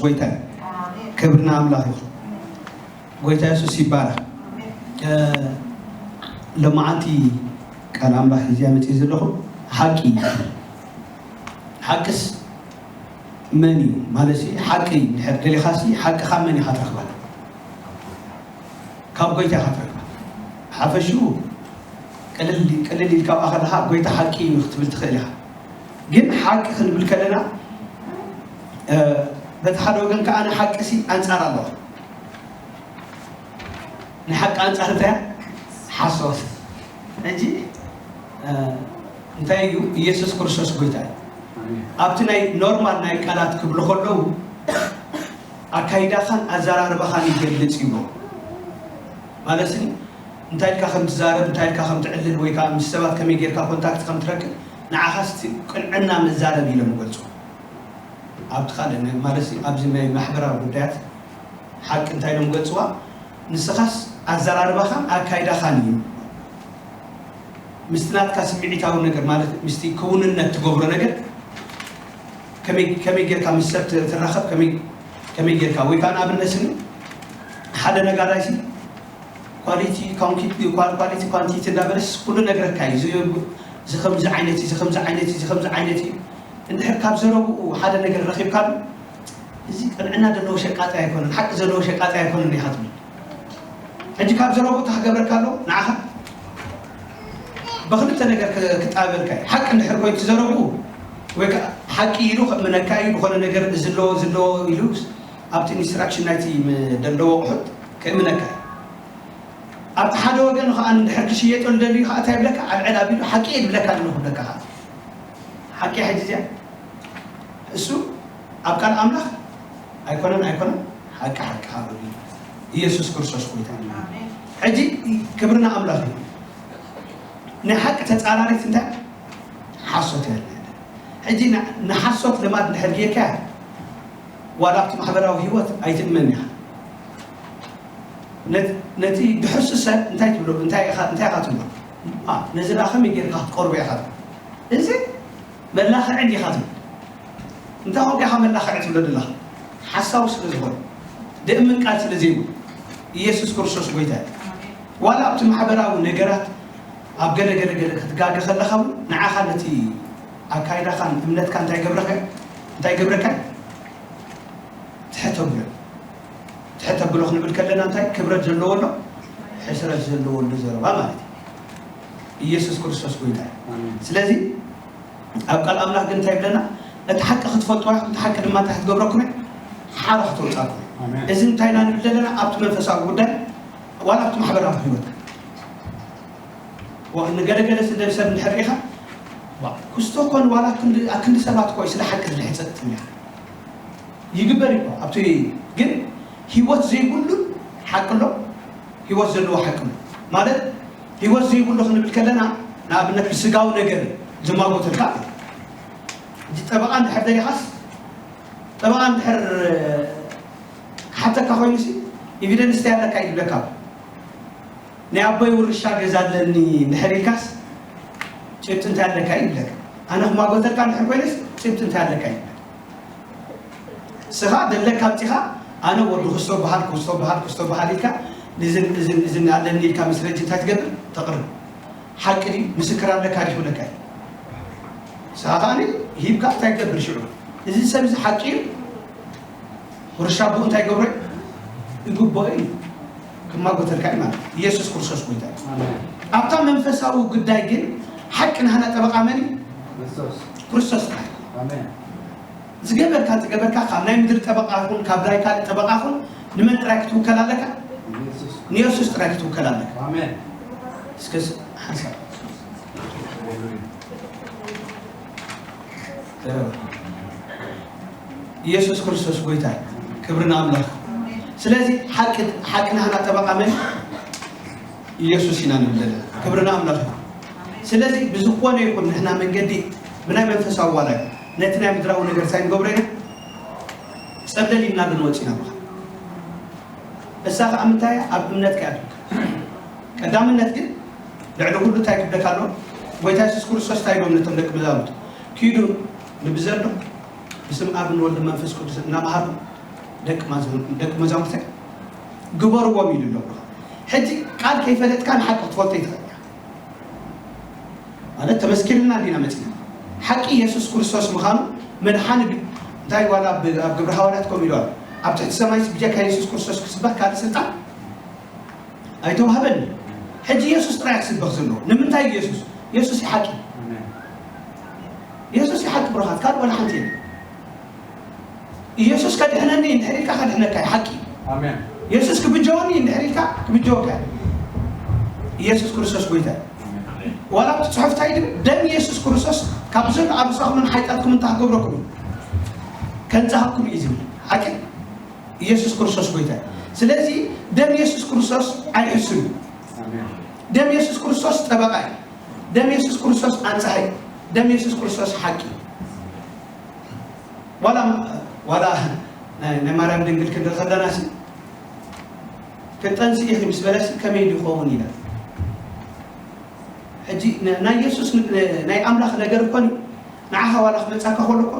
ጎይታ እዩ። ክብርና ኣምላኽ ይኹን። ጎይታ የሱስ ይባረኽ። እ፣ ሎማዓንቲ ቃል ኣምላኽ ሒዝያ መፅእ ዘለኹ ሓቂ እዩ። ሓቅስ መን እዩ ማለት ሲ ሓቂ እንድሕር ደሊኻሲ ሓቂ ካብ መን ኢኻ ትረኽባ? ካብ ጎይታ ኢኻ ትረኽባ። ሓፈሽኡ ቅልል ቅልል ኢልካ ኣብኣ ከለኻ ጎይታ ሓቂ እዩ ክትብል ትኽእል ኢኻ። ግን ሓቂ ክንብል ከለና፣ እ፣ በቲ ሓደ ወገን ከኣ ንሓቂ ሲ ኣንጻር ኣለዋ። ንሓቂ ኣንጻር እንታይ እያ? ሓሶት። ሕጂ፣ እ፣ እንታይ እዩ? ኢየሱስ ክርስቶስ ጎይታ እዩ። ኣብቲ ናይ ኖርማል ናይ ቃላት ክብሉ ከለዉ ኣካይዳኻን ኣዘራርባኻን ይገልጽ ይብሎ። ማለት ሲ እንታይ ኢልካ ከም ትዛረብ፣ እንታይ ኢልካ ከም ትዕልል ወይ ከዓ ምስ ሰባት ከመይ ጌርካ ኮንታክት ከም ትረክብ ንዓኻ ስቲ ቅንዕና መዛረብ ኢሎም ይገልጹ። ኣብቲ ካልእ ነ-፣ ማለት ሲ ኣብዚ ናይ ማሕበራዊ ጉዳያት ሓቂ እንታይ ኢሎም ይገልጽዋ? ንስኻስ ኣዘራርባኻን ኣካይዳኻን እዩ። ምስቲ ናትካ ስምዒታዊ ነገር ማለት ምስቲ ክውንነት ትገብሮ ነገር ከመይ ከመይ ጌርካ ምስ ሰብ ት-፣ ትራኸብ ከመይ ከመይ ጌርካ ወይ ከዓ ንኣብነት ስኒ ሓደ ነጋዳይ ሲ ኳሊቲ ኳንኪቲ ኳል-፣ ኳሊቲ ኳንቲቲ እንዳበለስ ኩሉ ነግረካ እዩ። እዚ እዚ ከምዚ ዓይነት እዩ፣ እዚ ከምዚ ዓይነት እዩ፣ እዚ ከምዚ ዓይነት እዩ። እንድሕር ካብ ዘረብኡ ሓደ ነገር ረኺብካሉ እዚ ቅንዕና ዘለዎ ሸቃጣይ ኣይኮነን፣ ሓቂ ዘለዎ ሸቃጣይ ኣይኮነን ኢኻ ትብል። ሕጂ ካብ ዘረብኡ እንታይ ክገብረካ ኣለዎ? ንዓኻ ብኽልተ ነገር ክ-፣ ክጣበልካ እዩ። ሓቂ እንድሕር ኮይኑ ትዘረብኡ ወይ ከዓ ሓቂ ኢሉ ከእምነካ እዩ፣ ዝኾነ ነገር እዚ ኣለዎ፣ እዚ ኣለዎ ኢሉ ኣብቲ ኢንስትራክሽን ናይቲ ም-፣ ዘለዎ ኣቑሑት ከእምነካ እዩ። ኣብቲ ሓደ ወገን ከዓ እንድሕር ክሽየጠሉ ደልዩ ከዓ እንታይ ይብለካ? ኣልዕል ኣቢሉ ሓቂ እየ ዝብለካ ኣለኹ ይብለካ ከዓ። ሓቂ እያ ሕጂ እዚኣ። እሱ ኣብ ቃል ኣምላኽ ኣይኮነን፣ ኣይኮነን፣ ሓቂ ሓቂ ሃበሉ። ኢየሱስ ክርስቶስ ጎይታ እዩ። ኣሜን። ሕጂ ክብርና ኣምላኽ እዩ። ናይ ሓቂ ተጻራሪት እንታይ? ሓሶት እያ። ሕጂ ን-፣ ንሓሶት ልማድ እንድሕር ጌርካ ዋላ ኣብቲ ማሕበራዊ ህይወት ኣይትእመን ኢኻ። ነት-፣ ነቲ ድሕሱ ሰብ እንታይ ትብሎ? እንታይ ኢኻ፣ እንታይ ኢኻ ትብሎ? አ፣ ነዚ ደኣ ከመይ ጌርካ ክትቀርቦ ኢኻ ትብሎ? እዚ መላኽዒ እንዲኻ ትብሎ። እንታይ ኾንካ ኢኻ መላኽዒ ትብሎ ዘለኻ? ሓሳዊ ስለ ዝኾነ፣ ደእምን ቃል ስለ ዘይብሉ፣ ኢየሱስ ክርስቶስ ጎይታ እዩ። ዋላ ኣብቲ ማሕበራዊ ነገራት፣ ኣብ ገለ ገለ ገለ ክትጋገ ከለኻ እውን፣ ንዓኻ ነቲ ኣካይዳኻን እምነትካ እንታይ ገብረካ? እንታይ ገብረካ? ትሕት ተብሎ። ትሕት ተብሎ ክንብል ከለና እንታይ ክብረት ዘለዎ ኣሎ? ሕስረት ዘለዎ ኣሎ ዘረባ ማለት እዩ። ኢየሱስ ክርስቶስ ጎይታ እዩ። ኣሜን። ስለዚ ኣብ ቃል ኣምላኽ ግን እንታይ ይብለና? እቲ ሓቂ ክትፈልጥዋ ኢኹም፣ እቲ ሓቂ ድማ እንታይ ክትገብረኩም እያ? ሓራ ክተውጻኩም። ኣሜን። እዚ እንታይ ኢና ንብል ዘለና? ኣብቲ መንፈሳዊ ጉዳይ ዋላ ኣብቲ ማሕበራዊ ህይወት። ዋ-፣ ንገለገለ ስደብ ሰብ እንድሕር ርኢኻ፣ ዋ፣ ክስቶ ኮን ዋላ ክንዲ፣ ኣክንዲ ሰባት ኮይ ስለ ሓቂ ዝልሕጸ ትብል ኢኻ። ይግበር እዩ ኣብቲ ግን ህይወት ዘይብሉን ሓቂ ኣሎ፣ ህይወት ዘለዎ ሓቂ ኣሎ። ማለት ህይወት ዘይብሉ ክንብል ከለና ንኣብነት ብስጋዊ ነገር ዝማጎተልካ ሕጂ ጠበቓ እንድሕር ደሊኻስ ጠበቓ እንድሕር ሓተካ ኮይኑሲ ኤቪደንስ እንታይ ኣለካ እዩ ዝብለካ። ናይ ኣቦይ ውርሻ ገዛ ኣለኒ እንድሕር ኢልካስ ጭብጢ እንታይ ኣለካ እዩ ይብለካ። ኣነ ክማጎተልካ እንድሕር ኮይነስ ጭብጢ እንታይ ኣለካ እዩ ይብለካ። ንስኻ ደለካ ኣምጺኻ ኣነ ወዲ ክስቶ በሃል፣ ክስቶ በሃል፣ ክስቶ በሃል ኢልካ ንዝን እዝን እዝን ኣለኒ ኢልካ መስረጂ እንታይ ትገብር? ተቕርብ። ሓቂ ድዩ? ምስክር ኣለካ ድዩ ክብለካ እዩ። ንስኻ ከኣ ሂብካ እንታይ ትገብር ሽዑ? እዚ ሰብ እዚ ሓቂ እዩ? ውርሻ ኣቦኡ እንታይ ይገብሮ እዩ? ይግብኦ እዩ። ክማጎተልካ እዩ ማለት እዩ። ኢየሱስ ክርስቶስ ጎይታ እዩ። ኣሜን። ኣብታ መንፈሳዊ ጉዳይ ግን ሓቂ ናህና ጠበቓ መን እዩ? ክርስቶስ። ክርስቶስ ጥራይ። ኣሜን። ዝገበርካ ዝገበርካ ካብ ናይ ምድሪ ጠበቓ ይኹን ካብ ናይ ካልእ ጠበቓ ይኹን ንመን ጥራይ ክትውከል ኣለካ? ኢየሱስ። ንየሱስ ጥራይ ክትውከል ኣለካ። ኣሜን። እስከ ስ-፣ ሓንሳብ። ሃሌሉያ። ኢየሱስ ክርስቶስ ጎይታ እዩ። ክብሪ ንኣምላኽ። ስለዚ ሓቂ፣ ሓቂ ናህና ጠበቓ መን? ኢየሱስ ኢና ንብል ዘለና። ክብሪ ንኣምላኽ። ስለዚ ብዝኾነ ይኹን ንሕና መንገዲ ብናይ መንፈሳዊ ዋላ እዩ። ነቲ ናይ ምድራዊ ነገር እንታይ ንገብሮ ኢና? ጸብለል ኢልና ግን ወጺና ብኻ። እሳ ኸዓ ምንታይ እያ? ኣብ እምነትካ እያ ትውክል። ቀዳምነት ግን ልዕሊ ኩሉ እንታይ ክብለካ ኣለዎ? ጎይታ የሱስ ክርስቶስ እንታይ ኢሎም ነቶም ደቂ መዛሙርቱ? ኪዱ ንብዘሎ ብስም ኣብን ወልድን መንፈስ ቅዱስን እናመሃሩ ደቂ መዛሙርተ ግበርዎም ኢሉ ኣሎ። ሕጂ ቃል ከይፈለጥካ ንሓቂ ክትፈልጦ ይትኽእል ማለት ተመስኪርልና እንዲና መፅና ሓቂ ኢየሱስ ክርስቶስ ምዃኑ መድሓኒ እንታይ ዋላ ኣብ ግብሪ ሃዋርያት ከም ኢሉ ኣብ ትሕቲ ሰማይ ብጀካ ኢየሱስ ክርስቶስ ክስበክ ካልእ ስልጣን ኣይተዋህበኒ። ሕጂ ኢየሱስ ጥራይ ክስበክ ዘለዎ ንምንታይ ኢየሱስ ኢየሱስ ይሓቂ ኢየሱስ ይሓቂ ብሩኻት ካልእ ዋላ ሓንቲ የለ ኢየሱስ ከድሕነኒ እንድሕር ኢልካ ከድሕነካ እዩ ሓቂ። ኣሜን። ኢየሱስ ክብጀወኒ እንድሕር ኢልካ ክብጀወካ እዩ። ኢየሱስ ክርስቶስ ጎይታ እዩ። ኣሜን። ዋላ ኣብቲ ጽሑፍ እንታይ ይብል? ደም ኢየሱስ ክርስቶስ ካብ ዘሎ ኣብ ርእሳኹምን ሓጢኣትኩም እንታይ ክገብረኩም እዩ? ከንጽሃኩም እዩ ዝብል ሓቂ። ኢየሱስ ክርስቶስ ጎይታ እዩ። ስለዚ ደም ኢየሱስ ክርስቶስ ኣይሕስን እዩ። ኣሜን። ደም ኢየሱስ ክርስቶስ ጠበቃ እዩ። ደም ኢየሱስ ክርስቶስ ኣንጻሂ እዩ። ደም ኢየሱስ ክርስቶስ ሓቂ እዩ። ዋላ ዋላ ናይ ናይ ማርያም ድንግል ክንርኢ ከለና ሲ ክጠንሲ ኢኺ ምስ በለሲ ከመይ ድኸውን ኢላ ሕጂ ናይ ኢየሱስ ናይ ኣምላኽ ነገር እኮ ንዓኻ ዋላ ክመጻካ ከሎ እኮ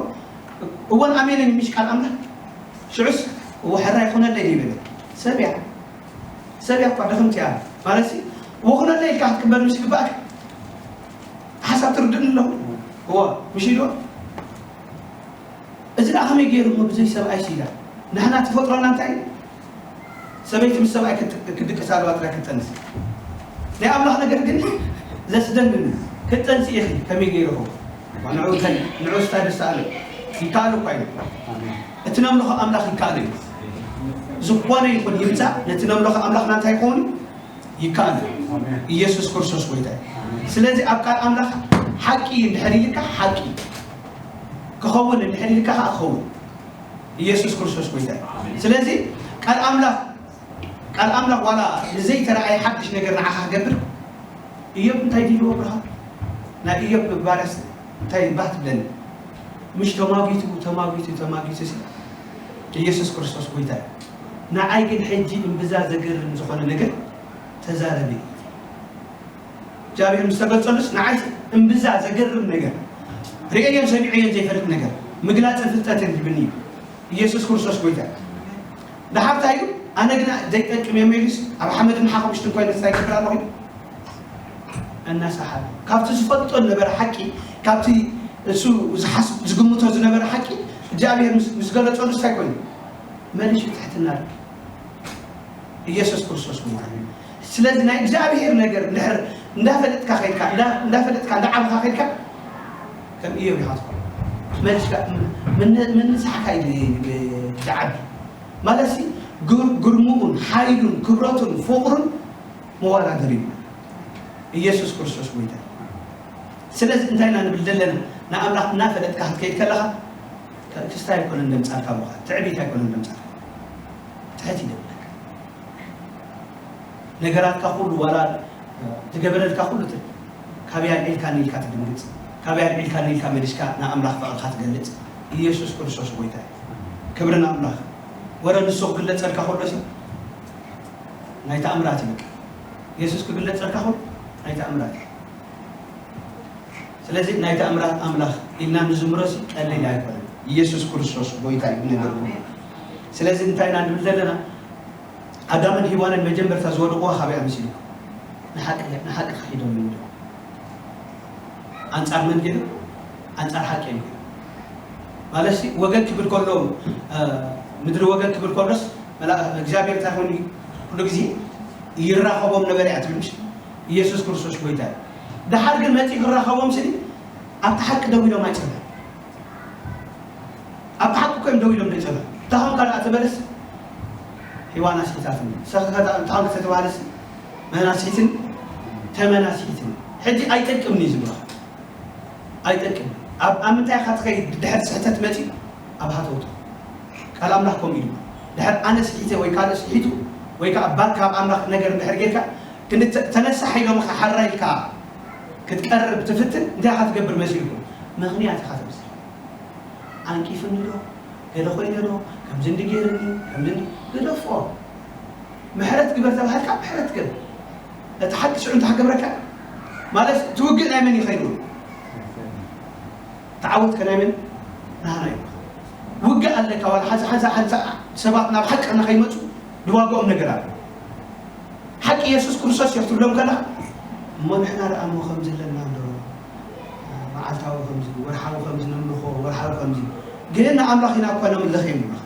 እወን ኣሜንን ምሽ ቃል ኣምላኽ ሽዑስ እወ ሕራ ይኹነለይ ይብል ሰብ እያ ሰብ እያ እኳ ድኽምቲ እያ ማለት ሲ እወ ኹነለይ ኢልካ ክትቅበል ምስ ይግባእካ ሓሳብ ትርድእኒ ኣለኹ እወ ምሽ ኢልዋ እዚ ደኣ ከመይ ገይሩ እሞ ብዘይ ሰብኣይ ሲላ ንሕና ተፈጥሮና እንታይ እዩ ሰበይቲ ምስ ሰብኣይ ክድቅስ ኣለዋ ጥራይ ክትጠንስ ናይ ኣምላኽ ነገር ግን ዘስደምም ክትጠንስ ኢኺ ከመይ ገይሩ ንዑ እንታይ ንዑ ስታይ ደስ ኣለ ይከኣል እኳ እዩ እቲ ነምልኾ ኣምላኽ ይከኣል እዩ ዝኾነ ይኹን ይምፃእ ነቲ ነምልኾ ኣምላኽና እንታይ ይኸውን ይከኣል ኢየሱስ ክርስቶስ ጎይታ እዩ ስለዚ ኣብ ቃል ኣምላኽ ሓቂ እንድሕር ኢልካ ሓቂ ክኸውን እንድሕር ኢልካ ከዓ ክኸውን ኢየሱስ ክርስቶስ ጎይታ እዩ ስለዚ ቃል ኣምላኽ ቃል ኣምላኽ ዋላ ንዘይተረኣየ ሓድሽ ነገር ንዓኻ ክገብር እዮብ እንታይ ድልዎ ብርሃን ናይ እዮብ ባርያስ እንታይ ባህ ትብለኒ ምሽ ተማጊቱ ተማጊቱ ተማጊቱ ሲ ኢየሱስ ክርስቶስ ጎይታ እዩ ንዓይ ግን ሕጂ እምብዛ ዘገርም ዝኾነ ነገር ተዛረበ እግዚኣብሔር ምስ ተገልጸሉስ ንዓይ እምብዛ ዘገርም ነገር ርእየዮን ሰሚዐዮን ዘይፈልጥ ነገር ምግላጽን ፍልጠትን ሂብኒ እዩ ኢየሱስ ክርስቶስ ጎይታ እዩ ደሓር እንታይ እዩ ኣነ ግና ዘይጠቅም እየ ኢሉስ ኣብ ሓመድን ሓሙሽትን ኮይነ እንታይ ይገብር ኣለኹ እናሰሓበ ካብቲ ዝፈልጦ ዝነበረ ሓቂ ካብቲ እሱ ዝሓስብ ዝግምቶ ዝነበረ ሓቂ እግዚኣብሔር ምስ ገለጸሉ እንታይ ኮይኑ መሊሱ ትሕትና ኢየሱስ ክርስቶስ ምዃኑ ስለዚ ናይ እግዚኣብሔር ነገር እንድሕር እንዳፈለጥካ ከድካ እንዳፈለጥካ እንዳዓብኻ ከድካ ከም እዮብ ኢኻ ትኾን መሊስካ ምንስሓካ እዩ ዝዓቢ ማለት ግርምኡን ሓይሉን ክብረቱን ፍቕሩን መዋዳደሪ እዩ ኢየሱስ ክርስቶስ ጎይታ ስለዚ እንታይ ኢና ንብል ዘለና ንኣምላኽ እናፈለጥካ ክትከይድ ከለኻ ትስታይ ኣይኮነን ደምፃልካ ምዃን ትዕቢት ኣይኮነን ደምፃልካ ትሕት ይደብለካ ነገራትካ ኩሉ ዋላ ዝገበረልካ ኩሉ ካበይ ኣልዒልካ ንኢልካ ትድንግፅ ካበይ ኣልዒልካ ንኢልካ መሊስካ ንኣምላኽ ፍቕርካ ትገልፅ ኢየሱስ ክርስቶስ ጎይታ እዩ ክብሪ ንኣምላኽ ወረ ንሱ ክግለፀልካ ከሎ ሲ ናይ ተኣምራት እዩ በቃ የሱስ ክግለፀልካ ከሎ ናይ ተኣምራት እዩ ስለዚ ናይ ተኣምራት ኣምላኽ ኢልና ንዝምሮ ሲ ቀሊል ኣይኮነን ኢየሱስ ክርስቶስ ጎይታ እዩ ነገር ኩሉ ስለዚ እንታይ ኢና ንብል ዘለና ኣዳምን ሂዋንን መጀመርታ ዝወደቕዋ ካበይ ኣምሲሉ ንሓቂ ንሓቂ ክሒዶም ይብሉ ኣንጻር መን ገይሩ ኣንጻር ሓቂ እዮም ማለት ሲ ወገን ክብል ከሎ ምድሪ ወገን ክብል ከሎስ እግዚኣብሔር እንታይ ኮይኑ ኩሉ ግዜ ይራኸቦም ነበረ እያ ትብል ኢየሱስ ክርስቶስ ጎይታ እዩ ድሓር ግን መፂ ክራኸቦም ስኒ ኣብቲ ሓቂ ደው ኢሎም ኣይፀበ ኣብቲ ሓቂ እኮ እዮም ደው ኢሎም ዘይፀበ ታኹም ካልኣ ተመለስ ሂዋን ኣስሒታትኒ ሰኸኸታ እንታኹም ከተተባሃለስ መን ኣስሒትን ተመን ኣስሒትን ሕጂ ኣይጠቅምኒ ዝብሎ ኣይጠቅም ኣብ ኣብ ምንታይ ኢኻ ትኸይድ ድሕር ስሕተት መፂ ኣብ ሃተውቶ ቃል ኣምላኽ ከምኡ ኢሉ ድሕር ኣነ ስሒተ ወይ ካልእ ስሒቱ ወይ ከዓ ባካ ኣብ ኣምላኽ ነገር እንድሕር ጌርካ ክንዲ ተነሳሕ ኢሎም ሓራ ኢልካ ክትቀርብ ትፍትን እንታይ ኢኻ ትገብር መሲልኩም ምኽንያት ኢኻ ትምስል ኣንቂፍኒ ዶ ገለ ኮይነ ዶ ከምዚ እንዲ ገይርኒ ከምዚ ግደፎ ምሕረት ግበር ተባሃልካ ምሕረት ግበር እቲ ሓቂ ሽዑ እንታይ ክገብረካ ማለት ትውግእ ናይ መን ይኸይኑ ተዓወት ከናይ መን ናህና እዩ ውግእ ኣለካ ዋላ ሓንሳ ሓንሳ ሓንሳ ሰባት ናብ ሓቂ ንኸይመፁ ዝዋግኦም ነገር ኣሎ። ሓቂ የሱስ ክርስቶስ እየ ክትብሎም ከላ፣ እሞ ንሕና ደኣ እሞ ከምዚ ኣለና እንዶ፣ መዓልታዊ ከምዚ፣ ወርሓዊ ከምዚ ነምልኾ፣ ወርሓዊ ከምዚ። ግን ንኣምላኽ ኢና እኳ ነምልኽ እዮም ይብሉኻ።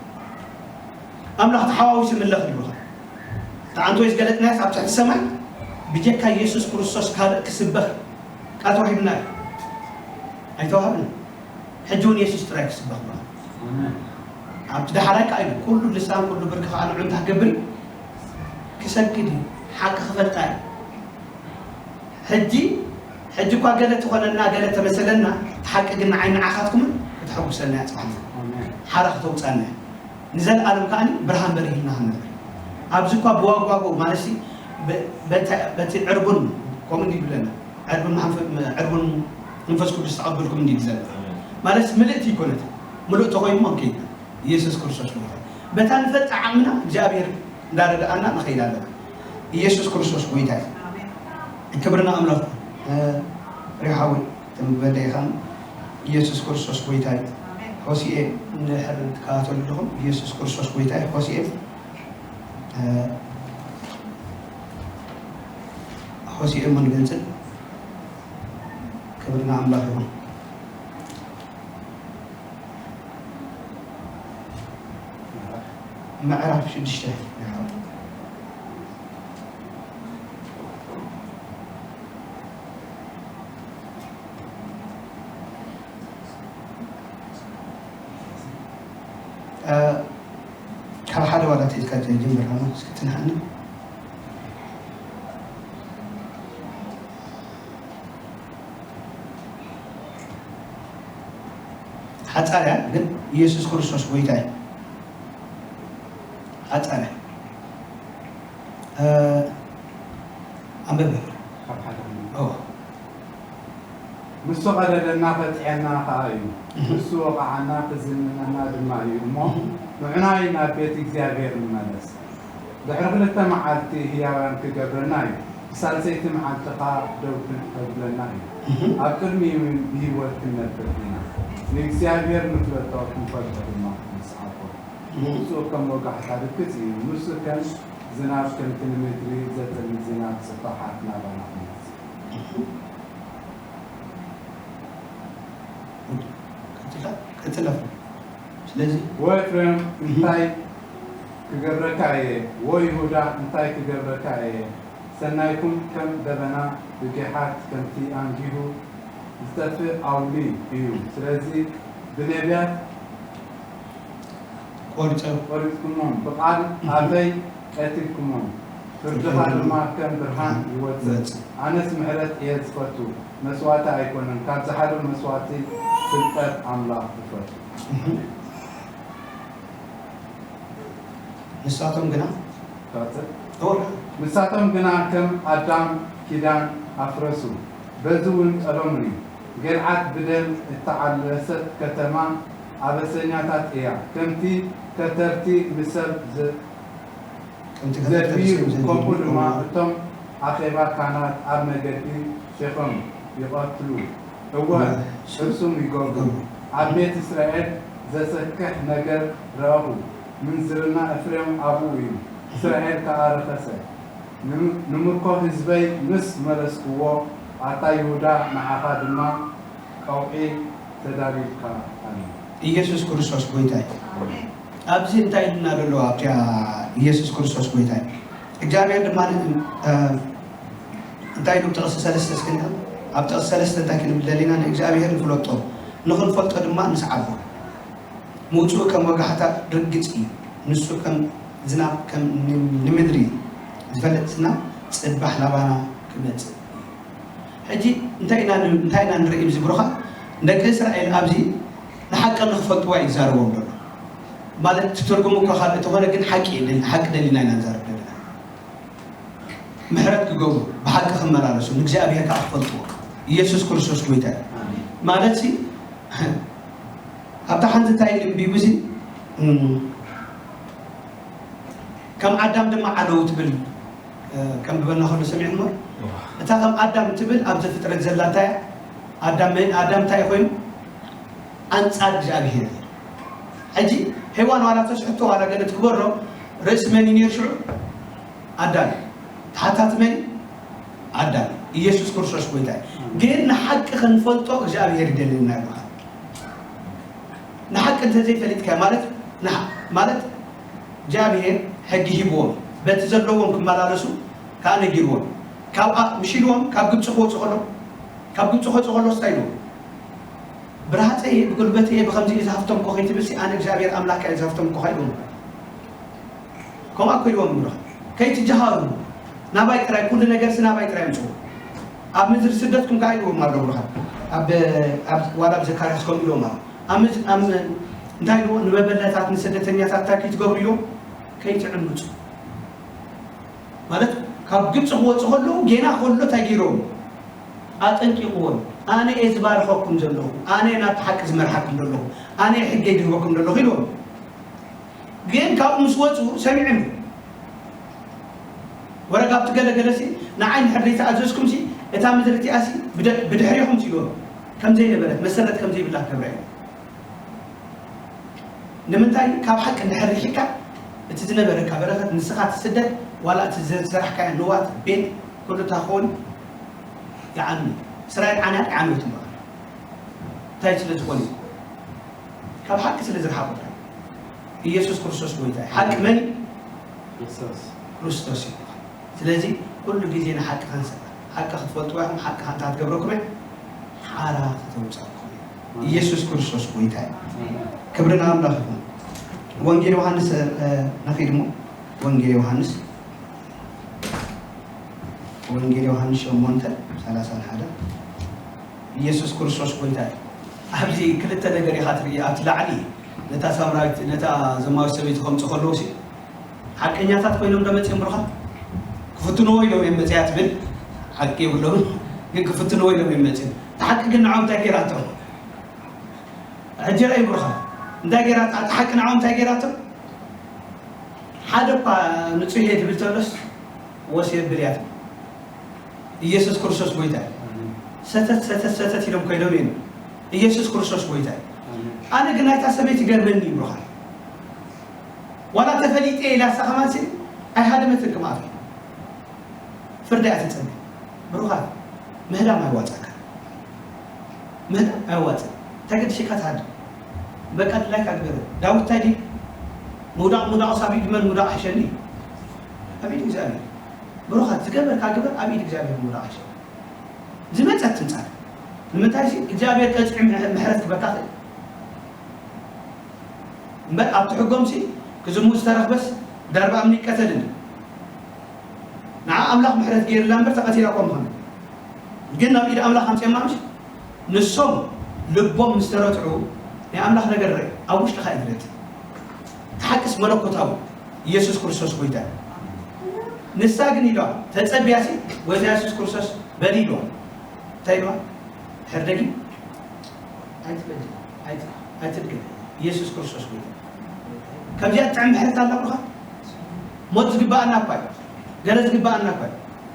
ኣምላኽ ተሓዋዊሱ ይምለኽ ይብሉኻ። ተዓንቶ ዝገለጥናዮስ ኣብ ትሕቲ ሰማይ ብጀካ የሱስ ክርስቶስ ካልእ ክስበኽ ቃል ተዋሂብና እዩ። ኣይተዋህብን። ሕጂ እውን የሱስ ጥራይ ክስበኽ ይብሉኻ። ኣብቲ ዳሕራይ ከኣ ኢሉ፣ ኩሉ ልሳን፣ ኩሉ ብርኪ ከኣ ንዑ እንታይ ክገብር እዩ? ክሰግድ እዩ። ሓቂ ክፈልጣ እዩ። ሕጂ፣ ሕጂ እኳ ገለ ትኾነና፣ ገለ ተመሰለና፣ እቲ ሓቂ ግን ንዓይ ንዓኻትኩምን ከተሐጉሰና እያ ጽባሕ። ኣሜን። ሓራ ከተውጻና እያ። ንዘለኣለም ከኣ ብርሃን በሪህልና ክንነብር። ኣብዚ እኳ ብዋጓጎ ማለትሲ፣ በ-፣ በተ-፣ በቲ ዕርቡን፣ ከምኡ እንዲዩ ይብለና፣ ዕርቡን መሓንፈ-፣ ዕርቡን መንፈስ ቅዱስ ተቐበልኩም እንዲዩ ይብለና። ማለት ምልእቲ ይኮነት። ምሉእ ተኾይኑ እሞ ከይድና። ኢየሱስ ክርስቶስ ጎይታ። በታ ንፈልጣ ዓቕምና እግዚኣብሔር እንዳረድኣና ንኸይድ ኣለና። ኢየሱስ ክርስቶስ ጎይታ እዩ። ኣሜን። ክብሪ ንኣምላኽ። እ፣ ሪሓዊ፣ ትምበደ ኢኻን ኢየሱስ ክርስቶስ ጎይታ እዩ። ኣሜን። ሆሲኤ እንድሕር ትከታተሉ ኣለኹም፣ ኢየሱስ ክርስቶስ ጎይታ እዩ። ሆሲኤ፣ እ፣ ሆሲኤ እሞ ንገልጽ። ክብሪ ንኣምላኽ ይኹን። ምዕራፍ ሽዱሽተ። እ፣ ካብ ሓደ ዋላ ተይዝካ ጀምር፣ እስኪ ትንሓኒ። ሓጻር እያ፣ ግን ኢየሱስ ክርስቶስ ጎይታ እዩ። ሓጻር እያ። እ፣ ኣንብብ። ካብ ሓደ ኣንብብ። ኦ። ንሱ ቀደደና፣ ከጥዕየና ኸኣ እዩ። እህ። ንሱ ወቓዓና፣ ክዝንነና ድማ እዩ እሞ፣ እህ። ንዑናይ ናብ ቤት እግዚኣብሔር ንመለስ። ድሕሪ ክልተ መዓልቲ ህያዋን ክገብረና እዩ። ብሳልሰይቲ መዓልቲ ኸኣ ደው ክን-፣ ከብለና እዩ። እህ። ኣብ ቅድሚኡ ብህይወት ክንነብር ኢና። ንእግዚኣብሔር ንፍለጦ፣ ክንፈልጦ ድማ ንስዓቦ። እህ። ምውጽኡ ከም ወጋሕታ ርግጽ እዩ። ንሱ ከም ዝናብ፣ ከምቲ ንምድሪ ዘጥሪ ዝናብ ጽባሓት ናባና ክመጽእ። እህ። ቀጽላ፣ ቀጽላ። ስለዚ ወ ኤፍሬም፣ እህ። እንታይ ክገብረካ እየ? ወ ይሁዳ፣ እንታይ ክገብረካ እየ? ሰናይኩም ከም ደበና፣ ብጊሓት ከምቲ ኣንጊሁ ዝጠፍእ ኣውሊ እዩ። ስለዚ ብነቢያት ቆሪጸ-፣ ቆሪጽኩሞም፣ ብቓል እህ። ኣፈይ ቀቲልኩሞም፣ ፍርድኻ ፍርድኻ ድማ ከም ብርሃን ይወጽእ። ይወጽእ። ኣነስ ምሕረት እየ ዝፈቱ፣ መስዋእቲ ኣይኮነን፣ ካብ ዝሓርር መስዋእቲ ፍልጠት ኣምላኽ እፈቱ። እህ። ንሳቶም ግና ቀጽል። እወ። ንሳቶም ግና ከም ኣዳም ኪዳን ኣፍረሱ፣ በዚ እውን ጠለሙኒ። ገልዓድ ብደም እተዓለሰት ከተማ ኣበሰኛታት እያ፣ ከምቲ ከተርቲ ንሰብ ዘ-፣ ከምቲ ከተርቲ ዘድብዩ፣ ንሰብ ዘድብዩ፣ ከምኡ ድማ ከምኡ እቶም ኣኼባ ካህናት ኣብ መገዲ ሼኾም ይቐትሉ፣ እወ፣ እወ፣ ጥርሱም ይገብሩ። ይገብሩ። ኣብ ቤት እስራኤል ዘሰክሕ ነገር ረኣኹ፣ ምንዝርና ኤፍሬም ኣብኡ እዩ፣ እስራኤል ከኣ ረኸሰ። ንም-፣ ንምርኮ ህዝበይ ምስ መለስክዎ፣ ኣታ ይሁዳ፣ ንዓኻ ድማ ቀውዒ ተዳሊልካ ኣሎ። ኢየሱስ ክርስቶስ ጐይታ እዩ። ኣሜን። ኣብዚ እንታይ ኢሉና ዘሎ? ኣብቲኣ ኢየሱስ ክርስቶስ ጐይታ እዩ። እግዚኣብሔር ድማ ን-፣ እ፣ እንታይ ኢሉ ኣብ ጥቕሲ ሰለስተ እስኪ ንዕም? ኣብ ጥቕሲ ሰለስተ እንታይ ክንብል ደሊና? ንእግዚኣብሔር ንፍለጦ፣ ንኽንፈልጦ ድማ ንስዓቦ። ምውጽኡ ከም ወጋሕታ ርግጽ እዩ። ንሱ ከም ዝናብ፣ ከም ን-፣ ንምድሪ ዝፈልጥ ዝናብ ጽባሕ ናባና ክመጽእ እዩ። ሕጂ እንታይ ኢና ን-፣ እንታይ ኢና ንርኢ ኣብዚ ብሩኻት? ደቂ እስራኤል ኣብዚ ንሓቂ ንኽፈልጥዋ እዩ ዝዛረቦም ዘሎ። ማለት እቲ ትርጉም እኳ ካልእ እንተኾነ ግን ሓቂ እዩ፣ ሓቂ ደሊና ኢና ንዛረብ ዘለና። ምሕረት ክገብሩ፣ ብሓቂ ክመላለሱ፣ ንእግዚኣብሔር ከኣ ክፈልጥዎ። ኢየሱስ ክርስቶስ ጐይታ እዩ። ኣሜን። ማለት ሲ፣ ኣብታ ሓንቲ እንታይ ኢሉ ኣንቢቡ ሲ፣ እም፣ ከም ኣዳም ድማ ዓለዉ ትብል፣ እ፣ ከንብበልና ከሎ ሰሚዕኩሞ? እዋ። እታ ከም ኣዳም ትብል ኣብ ዘፍጥረት ዘላ እንታይ እያ? ኣዳም መን? ኣዳም እንታይ ኮይኑ? ኣንጻር እግዚኣብሔር። ሕጂ ሄዋን ዋላ ተስሕቶ ዋላ ገለ ትግበሮ፣ ርእሲ መን እዩ ነይሩ ሽዑ? ኣዳም። ተሓታቲ መን እዩ? ኣዳም። ኢየሱስ ክርስቶስ ጎይታ እዩ። ግን ንሓቂ ክንፈልጦ እግዚኣብሔር ይደልየና ይብሉኻ። ንሓቂ እንተዘይፈሊጥካ ማለት ንሓ-፣ ማለት እግዚኣብሔር ሕጊ ሂብዎም በቲ ዘለዎም ክመላለሱ ከዓ ነጊርዎም። ካብ ኣ-፣ ምሽ ኢልዎም ካብ ግብፂ ክወፁ ከሎ፣ ካብ ግብፂ ክወፁ ከሎ እንታይ ኢልዎም? ብራህፀ እየ፣ ብጉልበት እየ፣ ብኸምዚ እየ ዝሃፍቶም እኮ ከይትብል ሲ፣ ኣነ እግዚኣብሔር ኣምላክ እየ ዝሃፍቶም እኮ ኢልዎም። ከምኣ እኮ ኢልዎም ብሩኻት። ከይትጀሃሩ፣ ናባይ ጥራይ፣ ኩሉ ነገርሲ ናባይ ጥራይ ምፅኡ። ኣብ ምድሪ ስደትኩም ከዓ ኢልዎም ኣሎ ብሩኻት። ኣብ፣ ኣብ፣ ዋላ ኣብ ዘካርያስ ከምኡ ኢልዎም ኣሎ። ኣብ ምዝ-፣ ኣብ፣ እንታይ ኢልዎ? ንመበለታት፣ ንስደተኛታት እንታይ ከይትገብሩ ኢልዎም? ከይትዕምፁ። ማለት ካብ ግብፂ ክወፁ ከለዉ ጌና ከሎ እንታይ ገይሮም? ኣጠንቂቕዎም። ኣነ እየ ዝባርኸኩም ዘለኹ፣ ኣነ እየ ናብቲ ሓቂ ዝመርሓኩም ዘለኹ፣ ኣነ እየ ሕገይ ዝህበኩም ዘለኹ ኢልዎም። ግን ካብኡ ምስ ወፁ ሰሚዖም እዩ። ወረጋብቲ ገለ ገለሲ ንዓይ እንድሕር ዘይተኣዘዝኩምሲ እታ ምድሪ እቲኣሲ ብደ-፣ ብድሕሪኹም ኢልዎም። ከም ዘይነበረት መሰረት ከም ዘይብላ ክገብራ እዩ። ንምንታይ? ካብ ሓቂ እንድሕር ርሒቕካ እቲ ዝነበረካ በረኸት ንስኻ ትስደድ፣ ዋላ እቲ ዝሰራሕካዮ ንዋት ቤት ኩሉ እንታይ ክኸውን ይዓኑ። እስራኤል ዓንያ ይዓንወት እምበኣር እንታይ ስለ ዝኾነ እዩ? ካብ ሓቂ ስለ ዝረሓቑ ጥራይ። ኢየሱስ ክርስቶስ ጎይታ እዩ። ሓቂ መን እዩ? ክርስቶስ። ክርስቶስ እዩ። ስለዚ ኩሉ ግዜ ንሓቂ ከንሰባ፣ ሓቂ ክትፈልጥዋ ኢኹም፣ ሓቂ ከንታ ትገብረኩም እያ፣ ሓራ ከተውፃእኩም እያ። ኢየሱስ ክርስቶስ ጎይታ እዩ። ክብሪ ንኣምላኽ ይኹን። ወንጌል ዮሃንስ፣ እ፣ ንኺድ እሞ ወንጌል ዮሃንስ፣ ወንጌል ዮሃንስ ሸሞንተ ሰላሳን ሓደ። ኢየሱስ ክርስቶስ ጎይታ እዩ። ኣብዚ ክልተ ነገር ኢኻ ትርኢ። ኣብቲ ላዕሊ ነታ ሳምራዊት፣ ነታ ዘማዊት ሰበይቲ ከምፁ ከለዉ ሲ፣ ሓቀኛታት ኮይኖም ዶ መፅኦም ብሩኻት? ክፍትንዎ ኢሎም እዮም መፅያ ትብል ሓቂ የብሎምን፣ ግን ክፍትንዎ ኢሎም እዮም መፅኦም። እቲ ሓቂ ግን ንዖም እንታይ ገይራቶም? ሕጂ ርኣይ ብሩኻት፣ እንታይ ገይራታ? እቲ ሓቂ ንዖም እንታይ ገይራቶም? ሓደ እኳ ንፁህ እየ ትብል ተሎስ ወስ የብል እያ ትብል። ኢየሱስ ክርስቶስ ጎይታ እዩ። ሰተት፣ ሰተት፣ ሰተት ኢሎም ኮይኖም እዮም። ኢየሱስ ክርስቶስ ጎይታ እዩ። ኣነ ግን ናይታ ሰበይቲ ገርመኒ ይብሉኻ። ዋላ ተፈሊጠ ኢላ እሳ ከማን ሲ ኣይሃደመትን ክምኣት። ፍርዲ እያ ትጸንሕ። ብሩኻት፣ ምህዳም ኣይዋጻእካ። ምህዳም ኣይዋጽእ። ተገድሽካ ትሃድም። በቃ ድላይካ ግበር። ዳዊት እንታይ ድዩ? ምውዳቕ ምውዳቕ ሳብ ኢድ መን ምውዳቕ ሕሸኒ? ኣብ ኢድ እግዚኣብሔር። ብሩኻት፣ ዝገበርካ ግበር፣ ኣብ ኢድ እግዚኣብሔር ምውዳቕ ሕሸኒ። ዝመጸት ትምጻእ። ንምንታይ ሲ እግዚኣብሔር ቀጺዑ ምሕ-፣ ምሕረት ክበካ ክእል። እምበር ኣብቲ ሕጎም ሲ ክዝሙ ዝተረኽበስ ዳርባ እምኒ ይቀተልን። ንዓ ኣምላኽ ምሕረት ገይርላ እምበር ተቐቲላ እኳ ምኾነ። ግን ናብ ኢድ ኣምላኽ ኣምጺኦማ ምሽ? ንሶም ልቦም ምስ ተረትዑ ናይ ኣምላኽ ነገር ርእ ኣብ ውሽጥኻ እዩ ዝረቲ። እቲ ሓቅስ መለኮታዊ ኢየሱስ ክርስቶስ ጎይታ እዩ። ንሳ ግን ኢልዋ ተጸቢያሲ ጎይታ የሱስ ክርስቶስ በሊ ኢልዋ። እንታይ ኢልዋ? ድሕር ደጊም ኣይትበል፣ ኣይት-፣ ኣይትድገም። ኢየሱስ ክርስቶስ ጎይታ። ከምዚኣ ትጥዕም ምሕረት ኣላ ብሩኻ? ሞት ዝግባኣና እኳ እዩ። ገለ ዝግባኣና እኳ እዩ።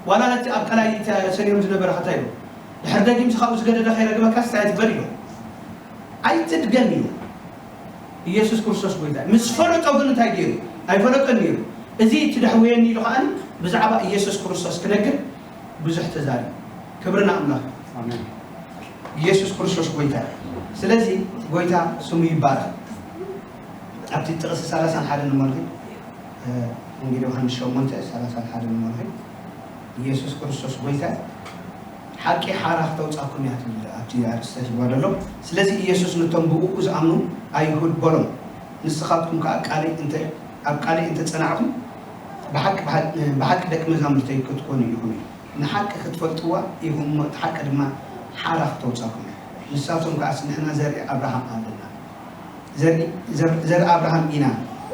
ዋላ ነቲ ኣብ ቀላይ ተሰሊዮም ዝነበረ ኸታ ኢሉ ድሕር ደጊምሲ ካብኡ ዝገደደ ከይረግበካስ እንታይ ኣይትበል ኢሉ። ኣይትድገም ኢሉ። ኢየሱስ ክርስቶስ ጎይታ። ምስ ፈለጦ ግን እንታይ ገይሩ? ኣይፈለጦን ነይሩ። እዚ ትደሕውየኒ ኢሉ ኸኣ ብዛዕባ ኢየሱስ ክርስቶስ ክነግር ብዙሕ ተዛሪቡ። ክብሪ ንኣምላኽ። ኣሜን። ኢየሱስ ክርስቶስ ጎይታ። ስለዚ ጎይታ ስሙ ይባረኽ። ኣብቲ ጥቕሲ ሰላሳን ሓደን ንመልኺ፣ እ፣ ወንጌል ዮሃንስ ሸሞንተ ሰላሳን ሓደን ንመልኺ፣ ኢየሱስ ክርስቶስ ጎይታ፣ ሓቂ ሓራ ክተውጻኩም እያ ትብል ኣብቲ ኣርእስቲ ተትብዋ ዘሎ። ስለዚ ኢየሱስ ነቶም ብእኡ ዝኣምኑ ኣይሁድ በሎም፣ ንስኻትኩም ከኣ ቃለይ እንተ፣ ኣብ ቃለይ እንተ ጸናዕኩም፣ ብሓቂ፣ ብሓቂ፣ ብሓቂ ደቂ መዛሙርተይ ክትኮኑ ኢኹም እዩ። ንሓቂ ክትፈልጥዋ ኢኹም እሞ፣ እቲ ሓቂ ድማ ሓራ ክተውጻኩም እዩ። ንሳቶም ከኣስ፣ ንሕና ዘርኢ ኣብርሃም ኣለና። ዘርኢ፣ ዘር-፣ ዘርኢ ኣብርሃም ኢና።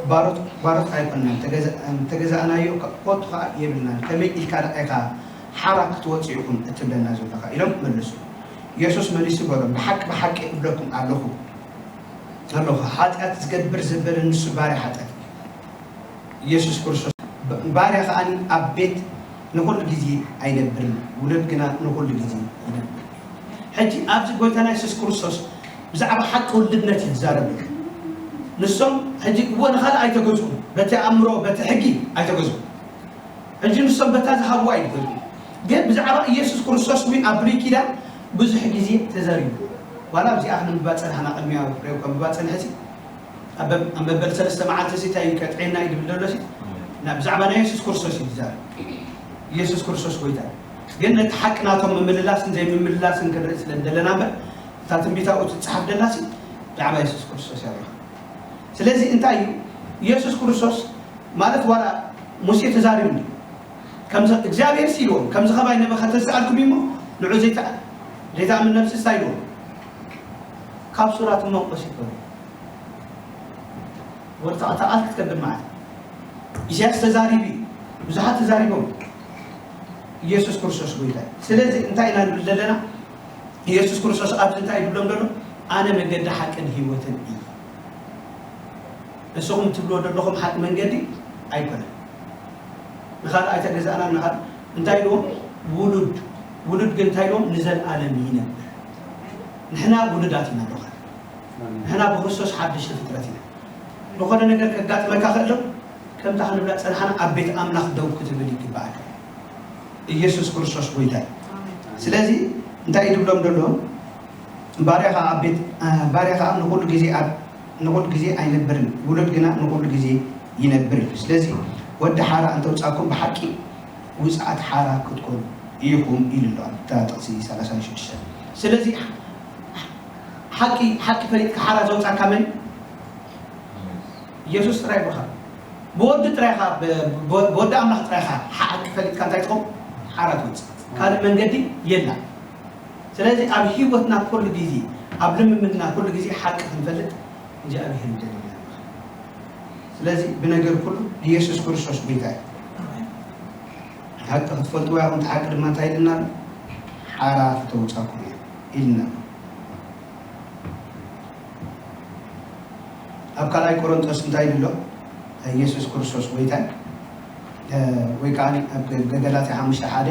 ባሮት፣ ባሮት ኣይኮንናን። ተገዛ-፣ ተገዛእናዮ ከ-፣ ኮቱ ከኣ የብልናን። ከመይ ኢልካ ደኣ ኢኻ ሓራ ክትወጹ ኢኹም እትብለና ዘለኻ? ኢሎም መለሱ። የሱስ መሊሱ በሎም፣ ብሓቂ፣ ብሓቂ እብለኩም ኣለኹ፣ ኣለኹ፣ ሓጢኣት ዝገብር ዘበለ ንሱ ባርያ ሓጢኣት እዩ። ኢየሱስ ክርስቶስ ብ-፣ ባርያ ከኣ ኣብ ቤት ንኹሉ ግዜ ኣይነብርን፣ ውሉድ ግና ንኹሉ ግዜ ይነብር። ሕጂ ኣብዚ ጎይታና የሱስ ክርስቶስ ብዛዕባ ሓቂ ውልድነት እዩ ዝዛረብ። ንሶም ሕጂ እዎ ንኻልእ ኣይተገዝኡን፣ በቲ ኣእምሮ በቲ ሕጊ ኣይተገዝኡን። ሕጂ ንሶም በታ ዝሃብዋ ኣይገዝኡን። ግን ብዛዕባ ኢየሱስ ክርስቶስ እውን ኣብ ብሉይ ኪዳን ብዙሕ ግዜ ተዛሪቡ። ዋላ ኣብዚኣ ክንብባ ጸናሕና፣ ቅድሚያ ፍሬው ከንብባ ጸንሐ ሲ ኣብ መበል ሰለስተ መዓልቲ ሲ እንታይ እዩ ከጥዕና እዩ ድብል ዘሎ ሲ ብዛዕባ ናይ ኢየሱስ ክርስቶስ እዩ ዝዛረብ። ኢየሱስ ክርስቶስ ጎይታ እዩ። ግን ነቲ ሓቂ ናቶም ምምልላስን ዘይምምልላስን ክንርኢ ስለ እንደለና እምበር እታ ትንቢታዊ ትጽሓፍ ደላሲ ብዛዕባ የሱስ ክርስቶስ እያ። ስለዚ እንታይ እዩ የሱስ ክርስቶስ ማለት ዋላ ሙሴ ተዛሪቡ እንዲ ከምዚ እግዚኣብሔር ሲልዎም ከምዚ ኸባይ ነበኸ ተዝኣልኩም እሞ ንዑ ዘይተኣ ዘይተኣምን ነብሲ እንታይ ኢልዎም ካብ ሱራት መንቆስ ይኮኑ ወርታ ተኣል ክትከብድ ማለት ኢሳያስ ተዛሪቡ ብዙሓት ተዛሪቦም ኢየሱስ ክርስቶስ ጎይታ እዩ። ስለዚ እንታይ ኢና ንብል ዘለና? ኢየሱስ ክርስቶስ ኣብዚ እንታይ ይብሎም ዘሎ? ኣነ መገዲ ሓቅን ህይወትን እዩ። ንስኹም ትብልዎ ዘለኹም ሓቂ መንገዲ ኣይኮነን። ንኻልእ ኣይተገዛእናን ንኻልእ እንታይ ኢልዎም? ውሉድ ውሉድ ግን እንታይ ኢልዎም? ንዘልኣለም ይነብር። ንሕና ውሉዳት ኢና ኣለኻ። ንሕና ብክርስቶስ ሓደሽቲ ፍጥረት ኢና። ዝኾነ ነገር ከጋጥመካ ከሎ ከምታ ክንብላ ጸናሕና ኣብ ቤት ኣምላኽ ደው ክትብል ይግባኣካ። ኢየሱስ ክርስቶስ ጎይታ እዩ። ስለዚ እንታይ እዩ ዝብሎም ዘሎ? ባርያ ኸዓ ኣብ ቤት ባርያ ኸዓ ንኹሉ ግዜ ኣብ ንኹሉ ግዜ ኣይነብርን ውሉድ ግና ንኹሉ ግዜ ይነብር እዩ። ስለዚ ወዲ ሓራ እንተውፃኩም ብሓቂ ውፅዓት ሓራ ክትኮኑ ኢኹም ኢሉ ኣሎ ኣብታ ጥቕሲ ሰላሳን ሽዱሽተን። ስለዚ ሓቂ ሓቂ ፈሊጥካ ሓራ ዘውፃካ መን ኢየሱስ ጥራይ ብኻ ብወዲ ጥራይ ኻ ብወዲ ኣምላኽ ጥራይ ኻ ሓቂ ፈሊጥካ እንታይ ትኸው ሓራ ትወፅእ ካልእ መንገዲ የላ። ስለዚ ኣብ ህይወትና ኩሉ ግዜ ኣብ ልምምድና ኩሉ ግዜ ሓቂ ክንፈልጥ እግዚኣብሔር ይደልየና። ስለዚ ብነገር ኩሉ ኢየሱስ ክርስቶስ ጎይታ እዩ። ሓቂ ክትፈልጥዋ ኢኹም፣ እቲ ሓቂ ድማ እንታይ ኢልና ኣሎ? ሓራ ክተውፃኩም እየ ኢልና ኣሎ። ኣብ ካልኣይ ቆሮንጦስ እንታይ ኢሉ ኣሎ? ኢየሱስ ክርስቶስ ጎይታ ወይ ከዓ ኣብ ገገላትያ ሓሙሽተ ሓደ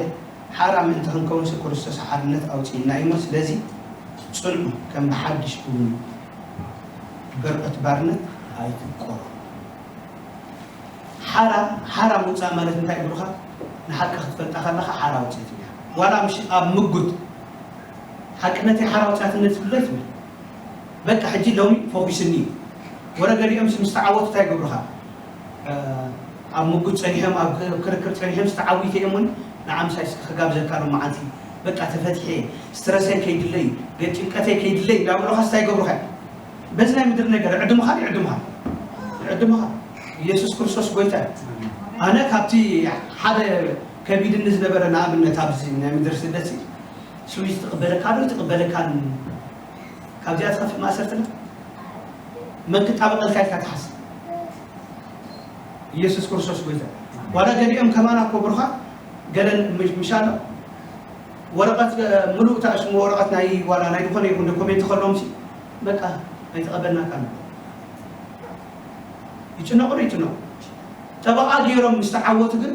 ሓራ ምእንቲ ክንከውንሲ ክርስቶስ ሓርነት ኣውፅእና እዩ እሞ፣ ስለዚ ፅንዑ፣ ከም ብሓድሽ እውን በርዖት ባርነት ኣይትቆሩ። ሓራ ሓራ ምውፃእ ማለት እንታይ ይብሉኻ? ንሓቂ ክትፈልጣ ከለኻ ሓራ ውፅኢት እያ። ዋላ ምሽ ኣብ ምጉት ሓቅነተይ ሓራ ውፅኣትነት ዝብሎ ይትብል። በቃ ሕጂ ሎሚ ፈጒስኒ እዩ። ወረ ገሊኦምሲ ምስ ተዓወቱ እንታይ ይገብሩኻ? ኣብ ምጉት ፀኒሖም ኣብ ክርክር ፀኒሖም ዝተዓዊተ እዮም እውን ንዓምሳይ እስኪ ክጋብዘካ ሎ መዓልቲ በቃ ተፈትሐ ስትረሰይ ከይድለይ ገጭንቀተይ ከይድለይ እንዳበሉኻ ስታይ ገብሩኻ በዚ ናይ ምድር ነገር ዕድምኻ ዕድምኻ ዕድምኻ ኢየሱስ ክርስቶስ ጎይታ ኣነ ካብቲ ሓደ ከቢድኒ ዝነበረ ንኣብነት ኣብዚ ናይ ምድር ስደት ስዊዝ ትቕበለካ ዶ ትቕበለካን ካብዚኣ ትኸፍእ ማእሰርትና መን ክጣበቐልካ ኢልካ ትሓስብ ኢየሱስ ክርስቶስ ጎይታ ዋላ ገሊኦም ከማና ኮብርኻ ገለን ምሻሎ ወረቐት ምሉእ ተኣሽሙ ወረቐት ናይ ዋላ ናይ ዝኾነ ይኹን ዶኩሜንት ከሎም ሲ በቃ ኣይተቐበልናካ ይጭነቑ ዶ ይጭነቑ ጠበቓ ገይሮም ምስ ተዓወቱ ግን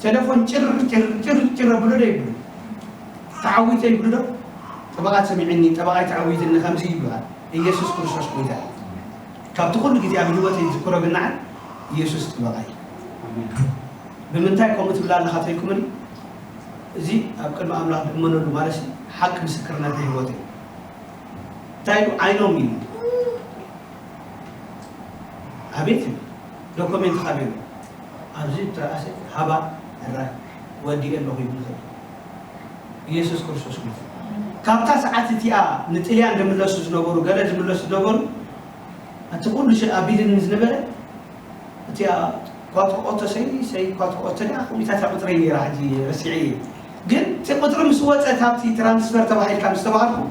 ቴሌፎን ጭር ጭር ጭር ጭር ብሎ ዶ ይብሉ ተዓዊተ ይብሉ ዶ ጠበቓ ሰሚዕኒ ጠበቓ ተዓዊትኒ ከምዚ ይብሃል ኢየሱስ ክርስቶስ ጎይታ ካብቲ ኩሉ ግዜ ኣብ ህይወት ዝዝክሮ ግናዓት ኢየሱስ ጥበቓ እዩ ብምንታይ ከምኡ ትብላ ኣለኻ ተልኩምኒ እዚ ኣብ ቅድሚ ኣምላኽ ድእመነሉ ማለት ሓቂ ምስክርነት ህይወት እዩ እንታይ ኢሉ ዓይኖም እዩ ኣቤት እዩ ዶኮሜንት ካበ ኣብዚ ተረኣሰ ሃባ ራ ወዲ ኣለኹ ይብል ኢየሱስ ክርስቶስ ካብታ ሰዓት እቲኣ ንጥልያን ዝምለሱ ዝነበሩ ገለ ዝምለሱ ዝነበሩ እቲ ኩሉ ኣቢልኒ ዝነበረ እቲኣ ኳትሮ ኦቶ ሰይ ሰይ ኳትሮ ኦቶ ዳ ከምኢታት ቁፅረይ ነይራ ሕጂ ረሲዐ እየ ግን እቲ ቁፅሪ ምስ ወፀ ካብቲ ትራንስፈር ተባሂልካ ምስ ተባሃልኩ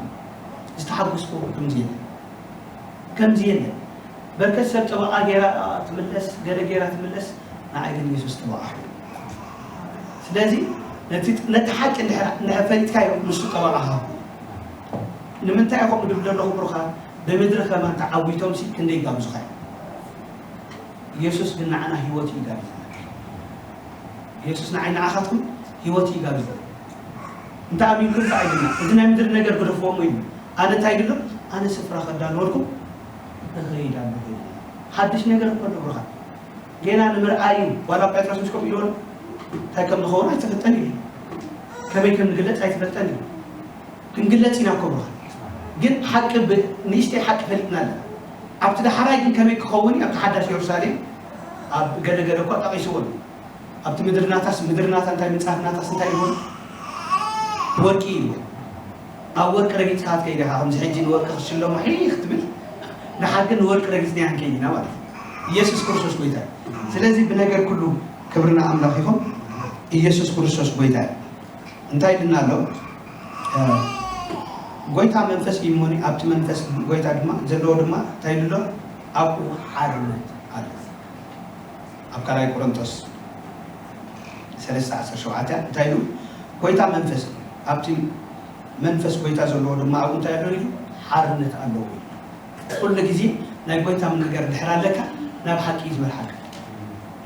ዝተሓጎስኩ ከምዚ የለ ከምዚ የለ በርከት ሰብ ጠበቓ ገይራ ትምለስ ገለ ገይራ ትምለስ ንዓይ ግን የሱስ ጠበቓ ስለዚ ነቲ ሓቂ እንድሕር ፈሊጥካዮ ንሱ ጠበቓኻ ንምንታይ ኢኹም ድብል ዘለኹ ብሩኻ ብምድሪ ከማን ተዓዊቶም ሲ ክንደይ ይጋብዙኻ እዮም የሱስ ግን ንዓና ህይወት እዩ ጋቢዝና የሱስ ንዓይ ንዓኻትኩም ህይወት እዩ ጋቢዝና እንተ ኣሚንኩም ከኣ ይብልና እዚ ናይ ምድሪ ነገር ግደፍዎም እዩ ኣነ እንታይ ይብሎ ኣነ ስፍራ ከዳልወልኩም እኸይድ ኣለኹ ይብልና ሓድሽ ነገር እኮ ኣሎ ብሩኻት። ጌና ንምርኣይ እዩ። ዋላ ጴጥሮስ ምስ ከምኡ ኢልዎ እንታይ ከም ንኸውን ኣይተፈልጠን እዩ። ከመይ ከም ንግለጽ ኣይተፈልጠን እዩ። ክንግለጽ ኢና እኮ ብሩኻት። ግን ሓቂ ብ-፣ ንእሽተይ ሓቂ ፈሊጥና ኣለና። ኣብቲ ዳሕራይ ግን ከመይ ክኸውን እዩ? ኣብቲ ሓዳሽ የሩሳሌም ኣብ ገለ ገለ እኳ ጠቒስዎ ኣሎ። ኣብቲ ምድርናታስ፣ ምድርናታ እንታይ፣ ምንጻፍናታስ እንታይ ይብሉ? ወርቂ ይብሉ። ኣብ ወርቂ ረጊጽካ ክትከይድ ኢኻ። ከምዚ ሕጂ ንወርቂ ክትሽለሞ ሒኽ ክትብል፣ ንሓር ግን ንወርቂ ረጊጽና ክንከይድ ኢና ማለት እዩ። ኢየሱስ ክርስቶስ ጎይታ እዩ። ስለዚ ብነገር ኩሉ ክብርና ኣምላኽ ይኹን። ኢየሱስ ክርስቶስ ጎይታ እዩ። እንታይ ኢልና ኣሎ? እ፣ ጎይታ መንፈስ እዩ እሞኒ፣ ኣብቲ መንፈስ ጎይታ ድማ ዘለዎ ድማ እንታይ ኢሉ ኣሎ? ኣብኡ ሓርነት ኣሎ። ኣብ ካልኣይ ቆሮንቶስ ሰለስተ ዓሰርተ ሸውዓተ እንታይ ኢሉ? ጎይታ መንፈስ እዩ። ኣብቲ መንፈስ ጎይታ ዘለዎ ድማ ኣብኡ እንታይ ኣሎ ኢሉ? ሓርነት ኣለዎ ኢሉ። ኩሉ ግዜ ናይ ጎይታ ነገር ድሕር ኣለካ፣ ናብ ሓቂ እዩ ዝመርሓካ።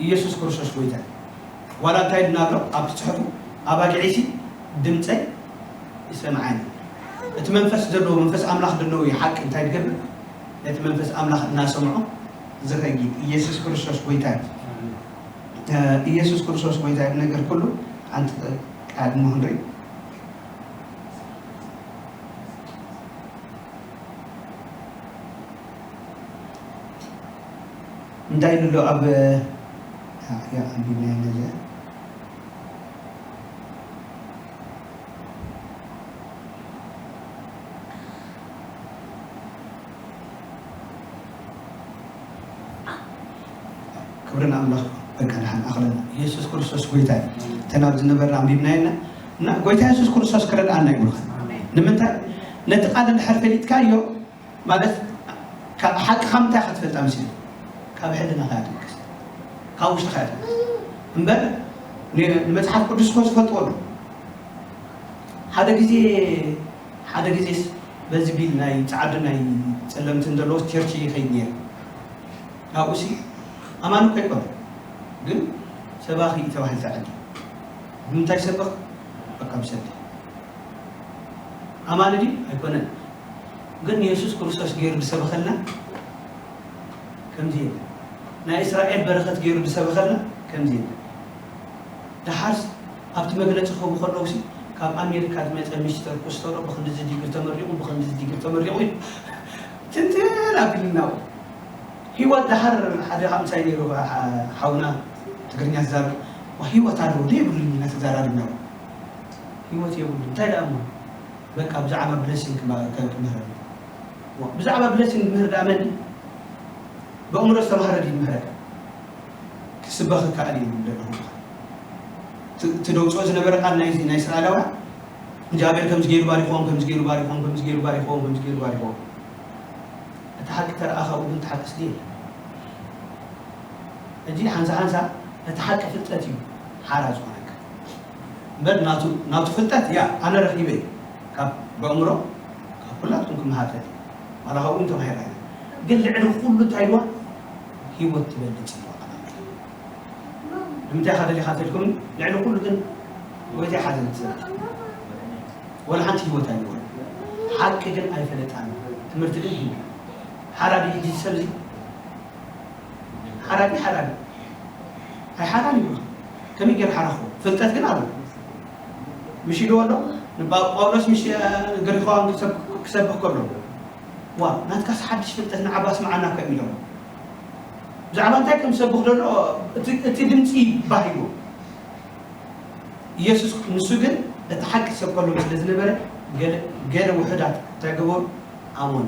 ኢየሱስ ክርስቶስ ጎይታ እዩ። ዋላ እንታይ ኢልና ኣሎ ኣብቲ ጽሑፉ? ኣባጊዐይሲ ድምጸይ ይሰምዓኒ። እቲ መንፈስ ዘለዎ፣ መንፈስ ኣምላኽ ዘለዎ እዩ ሓቂ እንታይ ዝገብር? ነቲ መንፈስ ኣምላኽ እናሰምዖ ዝኸይድ። ኢየሱስ ክርስቶስ ጎይታ እዩ። እ፣ ኢየሱስ ክርስቶስ ጎይታ እዩ። ነገር ኩሉ ሓንቲ ቃል እሞ ክንርኢ። እንታይ ኢሉ ኣሎ ኣብ፣ ያ፣ ያ፣ ኣንቢብናዮ ነዚ። ክብሪ ንኣምላኽ። በቃ ደሓን ኣኽለና። ኢየሱስ ክርስቶስ ጎይታ እዩ። እተን ኣብ ዝነበርና ኣንቢብናየና እና ጎይታ ኢየሱስ ክርስቶስ ክረድኣና ይብሉኻ። ንምንታይ? ነቲ ቃል እንድሕር ፈሊጥካዮ ማለት ካብ ሓቂ ካብ ምንታይ ኢኻ ትፈልጣ መሲሉ? ካብ ሕልናኻ እያ ትምክስ። ካብ ውሽጥኻ እያ ትምክስ። እምበር ን-፣ ንመጽሓፍ ቅዱስ እኮ ዝፈልጥዎ ኣሎ። ሓደ ግዜ፣ ሓደ ግዜስ በዚ ቢል ናይ ጻዕዱ ናይ ጸለምትን ዘለዎ ቸርች ይኸይድ ነይረ። ኣብኡሲ ኣማኒ እኮ ኣይኮነ፣ ግን ሰባኺ እዩ ተባሂሉ ተዓዲ። ብምንታይ ሰበኽ? በቃ ብሰዲ። ኣማኒ ድዩ? ኣይኮነን። ግን የሱስ ክርስቶስ ገይሩ ዝሰበኸልና ከምዚ የለን። ናይ እስራኤል በረኸት ገይሩ ዝሰበኸልና ከምዚ የለን። ደሓርስ ኣብቲ መግለጺ ክህቡ ከለውሲ ካብ ኣሜሪካ ዝመጸ ሚስተር ኮስተሎ ብክንድዚ ዲግሪ ተመሪቑ፣ ብክንድዚ ዲግሪ ተመሪቑ እዩ ትንትን ኣቢልና። ህይወት ደሓር ሓደ ካብ ምሳይ ነይሩ ሓ-፣ ሓውና ትግርኛ ዝዛረብ፣ "ዋ፣ ህይወት ኣለዎ፣ ደይ የብሉን ኢና ተዛራሪብና። ህይወት የብሉን፣ እንታይ ደኣ እሞ?" በቃ ብዛዕባ ብለሲንግ ክማ-፣ ከ-፣ ክምህረኒ። ዋ፣ ብዛዕባ ብለሲንግ ምህር ደኣ መን? ብእምሮ ዝተማህረ ድዩ ዝምህረካ? ክስበኽ ይከኣል እዩ ዝብል ዘለኹ። ት-፣ እቲ ደውፅኦ ዝነበረ ቃል ናይዚ ናይ እስራኤላውያን እግዚኣብሔር ከምዚ ገይሩ ባሪኽዎም፣ ከምዚ ገይሩ ባሪኽዎም፣ ከምዚ ገይሩ ባሪኽዎም፣ ከምዚ ገይሩ ባሪኽዎም። እቲ ሓቂ ተረኣ ካብኡ ግን እቲ ሓቂ ስለ የለን። ሕጂ ሓንሳ ሓንሳ እቲ ሓቂ ፍልጠት እዩ ሓራ ዝኾነካ። እምበር ናቱ፣ ናቱ ፍልጠት፣ ያ፣ ኣነ ረኺበ እዩ። ካብ በእምሮ፣ ካብ ኩላትኩም ክመሃር ደሊ። ዋላ ካብኡ እውን ተማሂራ እያ። ግን ልዕሊ ኩሉ እንታይ ኢልዋ? ህይወት ትበልጽ ኢልዋ። ንምንታይ ኢኻ ደሊኻ ተልኩም? ልዕሊ ኩሉ ግን ጎይታ ሓዘን ትዘርግ። ወላ ሓንቲ ህይወት ኣይነበረ። ሓቂ ግን ኣይፈለጣን። ትምህርቲ ግን ሂቡ። ሓራ ድዩ እዚ ሰብ እዚ? ሓራ ድዩ? ሓራ ድዩ? ኣይ ሓራን እዩ። ከመይ ገይሩ ሓራ ክኸውን? ፍልጠት ግን ኣለዎ። ምሽ ኢልዎ ኣሎ። ንጳ-፣ ጳውሎስ ምሽ፣ እ፣ ግሪኻውያን ክሰብ-፣ ክሰብኽ ከሎ፣ "ዋ፣ ናትካስ ሓድሽ ፍልጠት ንዓባስ መዓና እኮ" እዮም ኢሎም። ብዛዕባ እንታይ ከም ዝሰብኽ ዘሎ እቲ፣ እቲ ድምፂ ባህ ኢልዎ። ኢየሱስ ንሱ ግን እቲ ሓቂ ሰብከሎም ስለ ዝነበረ ገለ፣ ገለ ውሑዳት እንታይ ገበሩ? ኣመኑ።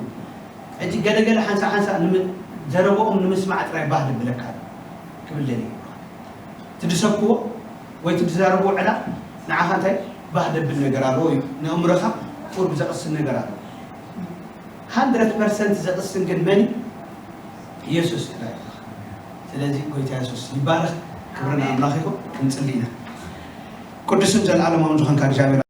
ሕጂ ገለ ገለ ሓንሳ ሓንሳ ንም-፣ ዘረብኦም ንምስማዕ ጥራይ ባህ ደብለካ ክብል ደልየ። እቲ ዝሰብክዎ ወይ እቲ ዝዛረብዎ ዕላል ንዓኻ እንታይ ባህ ደብል ነገር ኣለዎ እዩ። ንእምሮኻ ቁርብ ዘቕስን ነገር ኣለዎ። ሃንድረድ ፐርሰንት ዘቕስን ግን መን እዩ? ኢየሱስ ጥራይ። ስለዚ ጎይታ ኢየሱስ ይባረኽ። ክብሪ ንኣምላኽ ይኹን። ክንጽሊ ኢና። ቅዱስን ዘለዓለማውን ዝኾንካ እግዚኣብሔር